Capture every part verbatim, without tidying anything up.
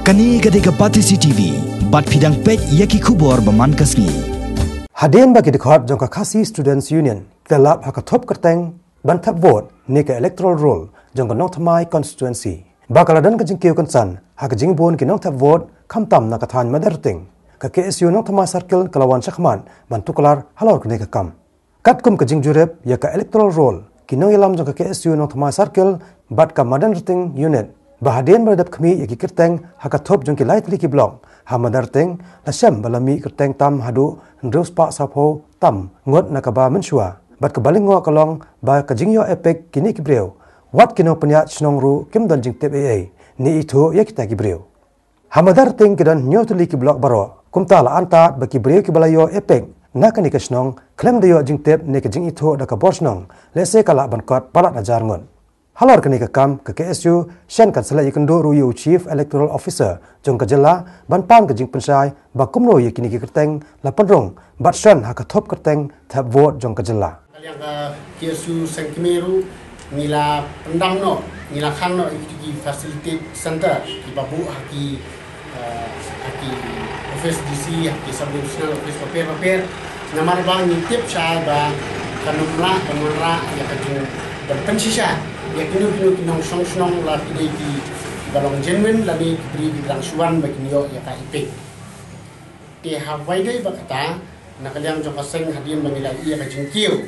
Kane ka dei ka Batesi T V, bad phi dang peit ïa ki khubor ba man ka sngi. Hadien ba ki dkhot jong ka Khasi Students Union ki la lap ha ka thup kyrteng ban thep vote ne ka electoral roll jong ka Nongthymmai constituency, ba ka la don ka jingkiew kynsan ha ka jingbun ki nongthep vote khamtam na ka thaiñ Madanrting, ka K S U Nongthymmai Circle ka la wan shakhmat ban tuklar halor kane ka kam. Katkum ka jingjurip ïa ka electoral roll, ki nongïalam jong ka K S U Nongthymmai Circle bad ka Madanrting Unit, ba hadien ba la dep khmih ïa ki kyrteng ha ka thup jong ki lai tylli ki block ha Madanrting, la shem ba la mih kyrteng tam haduh hynriew spah sawphew tam ngut na kaba mynshuwa. Bad kaba lyngngoh ka long ba ka jingïoh EPIC kine ki briew, wat ki nongpynïaid shnong ruh kim don jingtip ei ei ne ithuh ïa kita ki briew. Ha Madanrting ki don hynñiew tylli ki block baroh. Kumta la antad ba ki briew kiba la ïoh EPIC na kane ka shnong khlem da ïoh jingtip ne ka jingithuh da ka bor shnong, lehse ka lah ban kot palat hajar ngut. Halor kane ka kam, ka K S U shen kan sa leit ïakynduh ruh ïa u Chief Electoral Officer jong ka jylla ban pan ka jingpynshai ba kumno ïa kine ki kyrteng la pynrung bad shon ha ka thup kyrteng thep vote jong ka jylla. Ka liang ka K S U Seng Kmie ruh ngi la pyndam noh, ngi la khang noh ïa ki facility center kiba buh ha ki, eh, ha ki office D C, ha ki sub divisional office bapher bapher. Namar ba ngi tip shai ba kan ym lah ban wanrah ïa ka jing ban pynshisha ïa kino kino ki nongshong shnong, la ki dei ki, kiba long genuine lane ki briew kiba dang shu wan ba kin ïoh ïa ka EPIC. Te ha kaba ïadei bad kata, na ka liang jong ka seng, hadien ba ngi la ïoh ïa ka jingkiew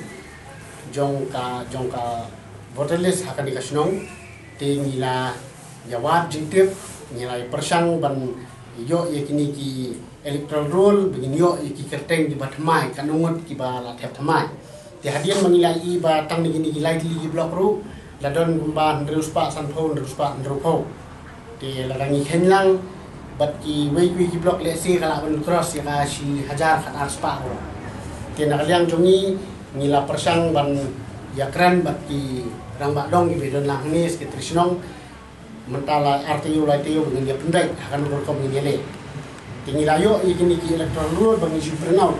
jong ka, jong ka voter list ha kane ka shnong, te ngi la ïa wad jingtip, ngi la ïa pyrshang ban ïoh ïa kine ki electoral roll, ba ngin ïoh ïa ki kyrteng kiba thymmai, katno ngut kiba la thep thymmai. Te hadien ba ngi la ïohi ba tang na kine ki lai tylli ki block ruh la don kumba hynriew spah sanphew, hynriew spah hynriewphew. Te lada ngi kheiñ lang bad kiwei kiwei ki block, lehse ka lah ban cross ïa ka shi hajar khatar spah ruh. Te na ka liang jong ngi, ngi la pyrshang ban ïakren bad ki rangbah dong kiba don lang hangne, secretary shnong, mynta la ar taïew lai taïew ba ngin ïa pynbeit ha kano ka rukom ngin ïaleh. Te ngi la ïoh ïa kine ki electoral roll ba ngi shu print out.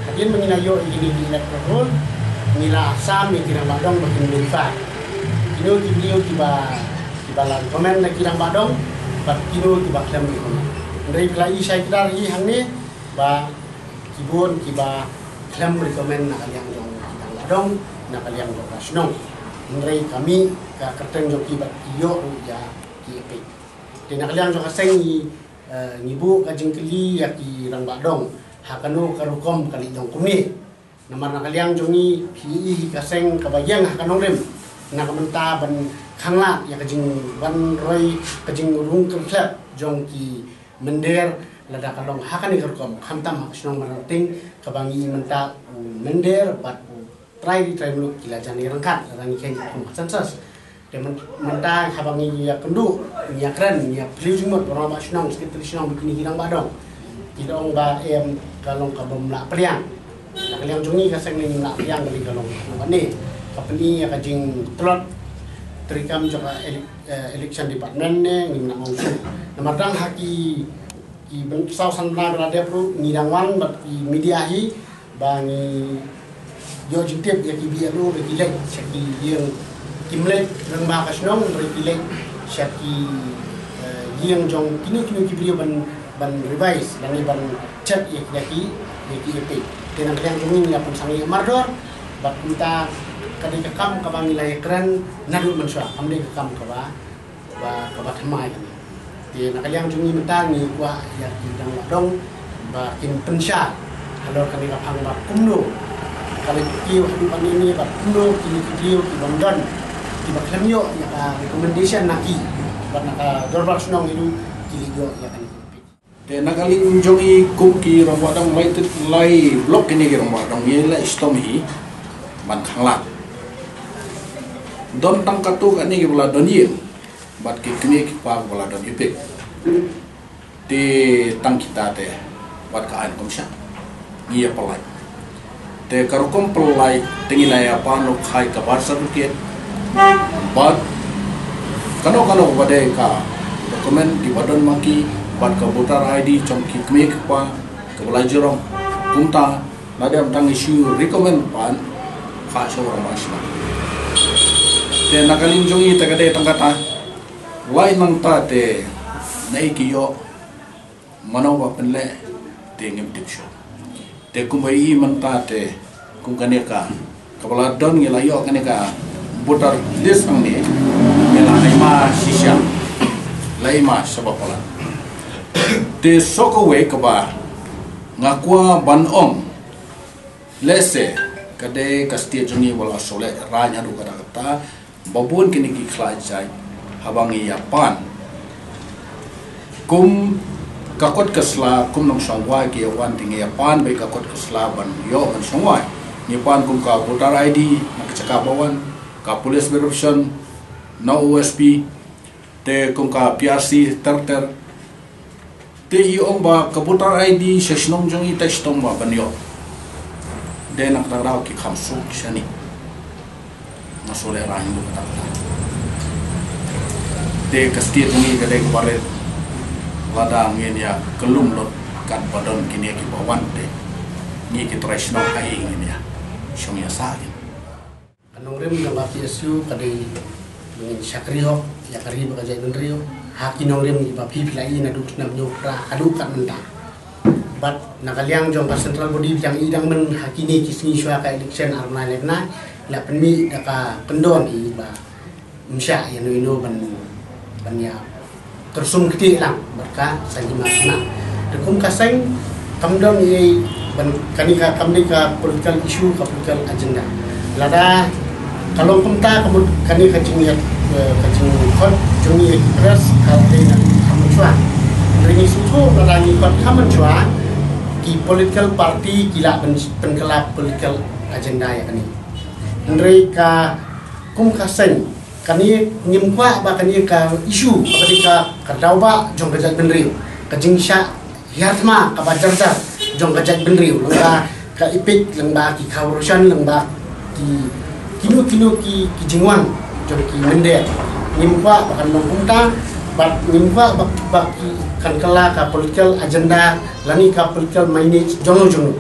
Hadien ba ngi la ïoh ïa kine ki electoral roll, ngi la sam ïa ki rangbah dong ba kin verify kino ki briew kiba, kiba la recommend da ki rangbah dong bad kino kiba khlem recommend. Hynrei phi la i shai kdar hi hangne ba ki bun kiba khlem recommend na ka liang jong ki rangbah dong, na ka liang jong ka shnong. Hynrei ka mih ka kyrteng jong ki bad ki ïoh ruh ïa ki EPIC. Te na ka liang jong ka seng ngi, eh, ngi buh ka jingkylli ïa ki rangbah dong ha kano ka rukom ka leit long kumne. Namar na ka liang jong ngi, phi i hi ka seng kaba ïeng ha ka nongrim na ka bynta ban khanglad ïa ka jing, ban roi ka jingrung kyrkhlep jong ki mynder, lada ka long ha kane ka rukom, khamtam ha ka shnong Madanrting kaba ngi i mynta, u mynder bad u trai ri trai muluk ki la jan ïaryngkat lada ngi kheiñ kum ka census. Te myn-, mynta haba ngi ïakynduh, ngi ïakren, ngi ïaphylliew jingmut bad u rangbah shnong, secretary shnong bad kine ki rangbah dong, ki la ong ba em, ka long ka bym lah pdiang. Na ka liang jong ngi ka seng ne ngim lah pdiang kane ka long, namar ne ka pyni ïa ka jingtlot treikam jong ka ele-, eh, election department ne ngim lah ong shuh. Namar dang ha ki, ki bun saw san bnai ba la dep ruh ngi dang wan bad ki media hi ba ngi ïoh jingtip ïa ki B L O ba ki leit sha ki ïing, kim leit rangbah ka shnong, hynrei ki leit sha ki, eh, ïing jong kino kino ki briew ban, ban revise lane ban check ïa ki, ïa ki, ïa ki EPIC. Te na ka liang jong ngi ngi la pynsangeh mardor bad kumta ka dei ka kam kaba ngi la ïakren naduh mynshuwa, kam dei ka kam kaba ba, kaba thymmai kane. Te na ka liang jong ngi mynta ngi kwah ïa ki rangbah dong ba kin pynshai halor kane ka phang ba kumno ka la kiew haduh katne ne, ba kumno kine ki briew ki bym don, kiba khlem ïoh ïa ka recommendation na ki, bad na ka dorbar shnong hi ruh ki leit ïoh ïa kane. Te na ka liang jong ngi kum ki rangbah dong, lai tip lai block kine ki rangbah dong ngi la shitom hi ban khanglad. Don tang katto katne kiba la don ïing bad ki kmie ki kpa kiba la don EPIC. Te tang kita te wat ka aiñ kumsha ngi ïa pynlait. Te ka rukom pynlait te ngi la ïa pan u khai ka birth certificate bad kano kano kaba dei ka document kiba don ma ki bad ka voter I D jong ki kmie ki kpa kiba la jurong. Kumta lada ym tang issue recommend pan ka shu rong ba shnong. Te na ka liang jong ngi te ka dei tang kata. Lai nangta te Naei ki ïoh, mano ba pynleh, te ngim tip shuh. Te kumba i mynta te, kum kane ka, kaba la don ngi la ïoh kane ka voter list hangne, ngi la ai ma shisha, la ai ma sha ba palat. Te shu kawei kaba nga kwah ban ong, lehse ka dei ka state jong ngi ba la shu lehraiñ haduh katta katta, ba bun kine ki khlaiñ jait haba ngi ïa pan. Kum ka kot ka sla, kum nongshong wai ki ïa wan, te ngi ïa pan beit ka kot ka sla ban ïoh ban shong wai. Ngi pan kum ka voter I D na ka jaka ba wan, ka police verification na O S P, te kum ka P R C ter ter. Te i ong ba ka voter I D sha shnong jong i te shitom ba ban ïoh. Te na kata ka daw ki kham suk shane. Nga shu lehraiñ haduh katta katta. Te ka state jong i ka dei kaba rit. Lada ngin ïa kyllum lut katba don kine kiba wan te, ngi ki trai shnong ha i ngin ïa shong ïa sah kin. Ka nongrim jong ka P S U ka dei ba ngin shakri hok ïa ka ri bad ka jaitbynriew ha ki nongrim kiba phi phi la ïoh naduh snem hynñiew phra haduh kat mynta. Bad na ka liang jong ka central body ba dang i dang mynta ha kine ki sngi shuwa ka election ar bnai lai bnai, la pynmih da ka kyndon i ba ym shah ïa no ïa no ban, ban ïa kyrsum kti lang bad ka saiñ hima sna. Te kum ka seng kam don ei ban, kane ka kam dei ka political issue, ka political agenda. Lada ka long kumta ka mut kane ka jingïa, eh, ka jingkhot jong ngi ki press ka dei na ka mynshwa. Hynrei ngi sngewthuh lada ngi khot ka mynshwa, ki political party ki lah ban pynkylla political agenda ïa kane. Hynrei ka kum ka seng, kane ngim kwah ba kane ka issue kaba dei ka, ka dawbah jong ka jaitbynriew, ka jingshah hiar thma kaba jar jar jong ka jaitbynriew, lyngba ka EPIC, lyngba ki corporation, lyngba ki kino kino ki, ki jingwan jong ki mynder. Ngim kwah ba kan long kumta, bad ngim kwah ba, ba ki kan kylla ka political agenda lane ka political mileage jong no jong no.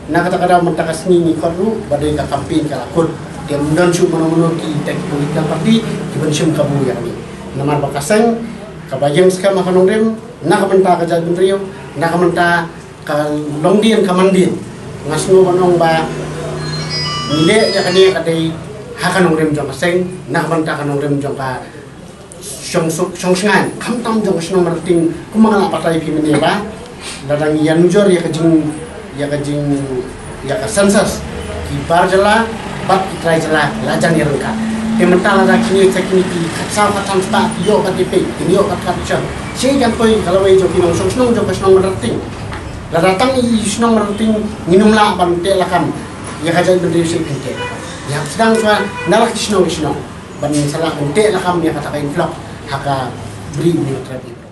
Na kata ka daw mynta ka sngi ngi khot ruh ba dei ka campaign ka la kut. Te ym don shuh mano mano ki tei ki political party ki ban shim kabu ïa kane. Namar ba ka seng kaba ïeng skhem ha ka nongrim, na ka bynta ka jaitbynriew, na ka bynta ka longdien ka mandien. Nga sngew ban ong ba ngi leh ïa kane ka dei ha ka nongrim jong ka seng, na ka bynta ka nongrim jong ka shong, shong, shong shngaiñ, khamtam jong ka shnong Myrting, kumba nga la batai phi mynne ba lada ngi ïanujor ïa ka jing, ïa ka jing, ïa ka census, ki bar jylla bad ki trai jylla la jan ïaryngkat. Te mynta lada kine sa kine ki khatsaw khatsan spah ki ïoh bad ki pei, ki ïoh bad khatsan. Shi jan poi ka lawei jong ki nongshong shnong jong ka shnong Myrting. Lada tang i shnong Myrting ngin ym lah ban teh lakam ïa ka jaitbynriew shisien. Ïa sdang shuwa na la ki shnong ki shnong ban sa lah ban teh lakam ïa kata ka influx ha ka Bri Hynñiewtrep.